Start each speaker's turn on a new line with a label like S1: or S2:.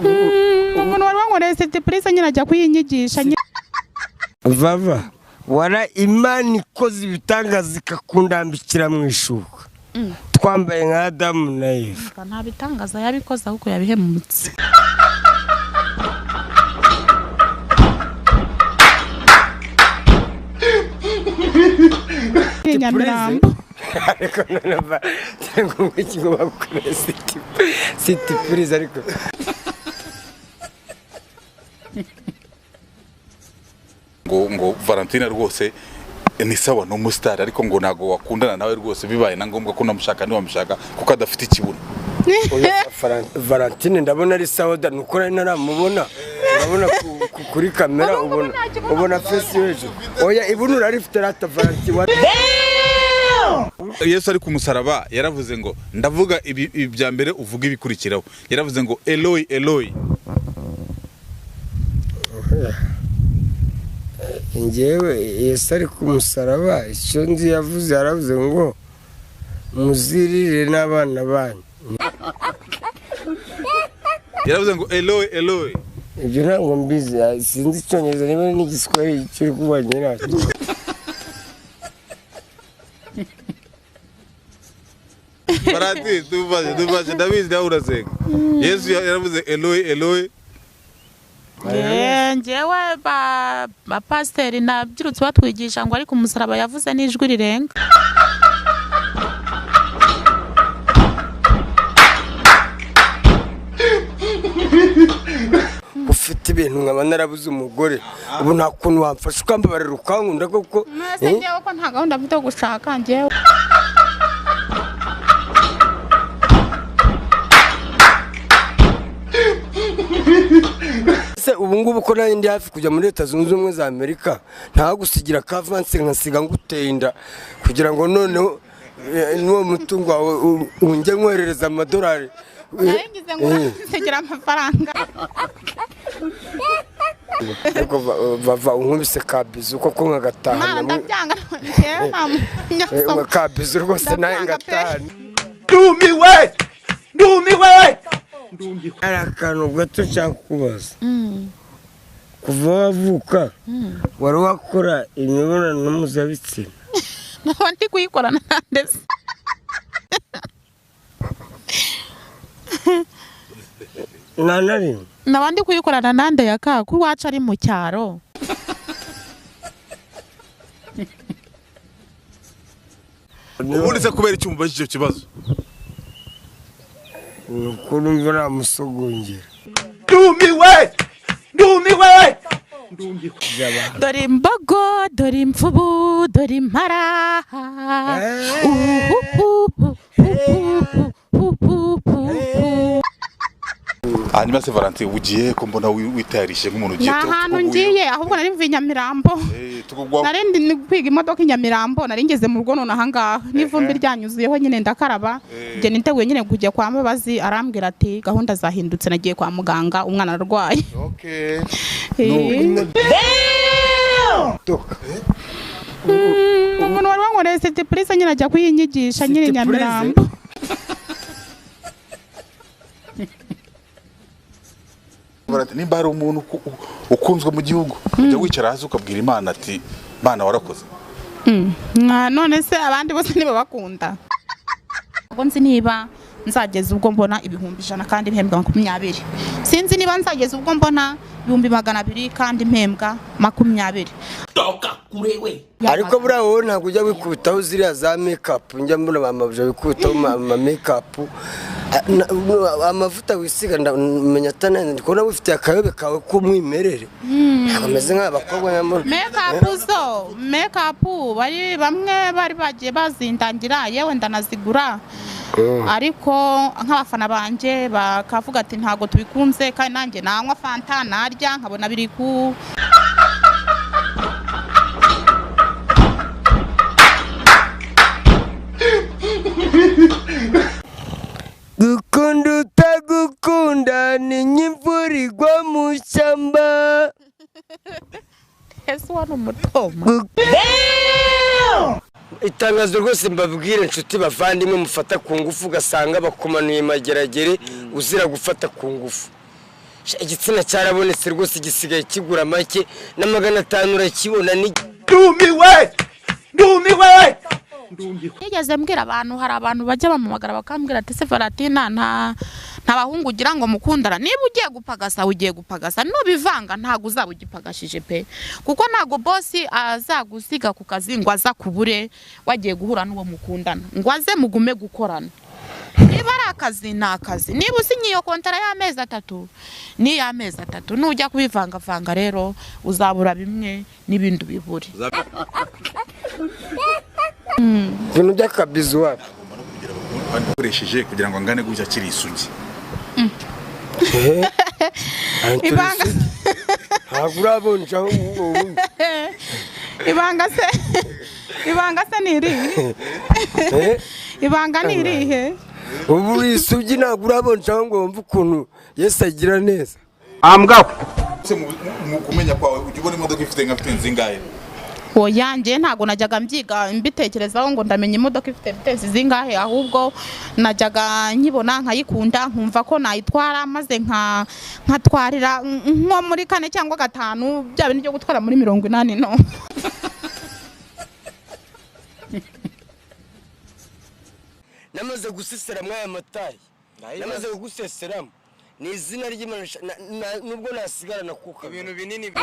S1: Umuntu wari wankoreye surprise nyine ajya kuyinyigisha.
S2: Vava, wara Imana ikoze ibitangaza ikakundambikira mu ishuka. Twambaye nka Adamu na Eva.
S1: Nta bitangaza yabikoze ahubwo yabihemutse. Nyamirambo.
S2: Ariko none cyangwa ikigo bagukoreye city please ariko
S3: ngo Valentina rwose ni sawa no mustar ariko ngo nago wakundana nawe rwose bibaye na ngombwa ko namushaka ni wamushaka kuko adafite ikibuno.
S2: Valentine ndabona ari sawa da nuko nari naramubona urabona kuri kamera ubona face hejuru. Oya ibuno urarifite rata Valentine.
S3: Yesu ari ku musaraba yaravuze ngo ndavuga ibi bya mbere uvuga ibikurikiraho. Yaravuze ngo Eloi Eloi.
S2: Njyewe Yesu ari ku musaraba icyo nzi yavuze yaravuze ngo muzirire n'abana banyu.
S3: Yaravuze ngo Eloi Eloi.
S2: Ibyo ntabwo mbizi sinzi icyongereza niba n'igiswahili kiri kubanye nacyo.
S3: Barati tubaje ndabizi nawe urasenga. Yesu yaravuze Eloi Eloi.
S1: Njyewe ba pasiteri nabyirutse batwigisha ngo ariko umusaraba yavuze n'ijwi rirenga.
S2: Ufite ibintu nkaba narabuze umugore ubu nta kuntu wamfasha ukambabarira ukankunda koko.
S1: Mwese njyewe ko nta gahunda mfite yo gushaka njyewe.
S2: Se ubu ngubu ko nari ndi hafi kujya muri Leta Zunze Ubumwe za Amerika ntagusigira kavanse nkasiga nguteye inda kugira ngo noneho n'uwo mutungo wawe unjye nkoherereza amadolari.
S1: Naringize ngo nsigira amafaranga.
S2: Ariko bava unkubise kabizu koko nkagatahana.
S1: Ndabyanga njyewe nta
S2: kabizu rwose nawe ngatahana.
S4: Ndumiwe! Ndumiwe!
S2: Hari akantu gato nshaka kubaza. Kuva wavuka wari wakora imibonano mpuzabitsina?
S1: Naba ndi kuyikorana nande se?
S2: Nta na rimwe.
S1: Naba ndi kuyikorana nande yaka ko iwacu ari mu cyaro.
S3: Ubundi se kubera iki umubajije icyo kibazo?
S2: Nuko numva namusogongera.
S4: Ndumiwe! Ndumiwe!
S1: Dore imbogo, dore imvubu, dore impara.
S3: Hanyuma se Valentine ugiye ko mbona witayarishe nk'umuntu ugiye?
S1: Nta hantu ngiye ahubwo nari mvuye Nyamirambo. Nari ndi kwiga imodoka i Nyamirambo nari ngeze mu rugo none aha ngaha n'ivumbi ryanyuzuyeho nyine ndakaraba. Njye niteguye nyine kujya kwa Mbabazi arambwira ati gahunda zahindutse nagiye kwa muganga umwana ararwaye.
S3: Okay.
S1: Umuntu wari wankoreye surprise nyine ajya kuyinyigisha nyine Nyamirambo.
S3: Nimba hari umuntu ukunzwe mu gihugu ujya wicara hasi ukabwira Imana ati Mana warakoze.
S1: None se abandi bose niba bakunda. Ntabwo nzi niba nzageza ubwo mbona 100,000 kandi mpembwa 20. Sinzi niba nzageza ubwo mbona 200,000 kandi mpembwa 20.
S2: Ariko buriya wowe ntabwo ujya wikubitaho ziriya za make-up njya mbona ba mabuja bikubitaho ama make-up amavuta wisiga ndamenya atanenze ndi kubona wifitiye akayobe kawe k'umwimerere. Ntabwo ameze nk'abakobwa nyamara.
S1: Make-up zo make-up bari bamwe bari bagiye bazindangira yewe ndanazigura. Ariko nk'abafana banje bakavuga ati ntago tubikunze kandi nanjye nanywa fanta narya nkabona biri ku
S2: Gukunda utagukunda ni nk'imvura igwa mu ishyamba.
S1: Ese wari umutoma.
S2: Itangazo rwose mbabwire inshuti bavandimwe mufata ku ngufu ugasanga bakumanuye mageragere uzira gufata ku ngufu. Igitsina cyarabonetse rwose, gisigaye kigura make na 500 urakibona ni
S4: Ndumiwe, ndumiwe.
S1: Nigeze mbwira abantu, hari abantu bajya bampamagara bakambwira ati se Valentina nta bahungu ugira ngo mukundana, niba ugiye gupagasa ugiye gupagasa, nubivanga ntago uzaba ugipagashije pe, kuko ntago bosi azagusiga ku kazi ngo aza kubure wagiye guhura n'uwo mukundana ngo aze mugume gukorana. Niba ari akazi ni akazi, niba usinye iyo kontara y'amezi 3 ni y'amezi 3, nujya kubivangavanga rero uzabura bimwe n'ibindi ubibure.
S2: Ibintu by'akabizu wapi
S3: ukoresheje kugira ngo angane gutya akiri isugi.
S1: Ibanga
S2: ntabwo urabonjaho ubu.
S1: Ibanga se, ibanga se ni irihe? Ibanga ni irihe?
S2: Ubu uri isugi ntabwo urabonjaho ngo wumve ukuntu Yesu agira neza.
S4: Ambwa
S3: Se mu kumenya kwawe ujya ubona imodoka ifite nka vitesse zingahe?
S1: Oya, njye ntago najyaga mbyiga mbitekerezaho ngo ndamenya imodoka ifite vitesse zingahe, ahubwo najyaga nkibona nkayikunda nkumva ko nayitwara, maze nkatwarira nko muri 4 cyangwa 5, bya bintu byo gutwara muri 80 no.
S2: Namaze gusesera mwaya matayi, namaze kuguseseramo ni izina ry'Imana, nubwo nasigara nakuka ibintu binini.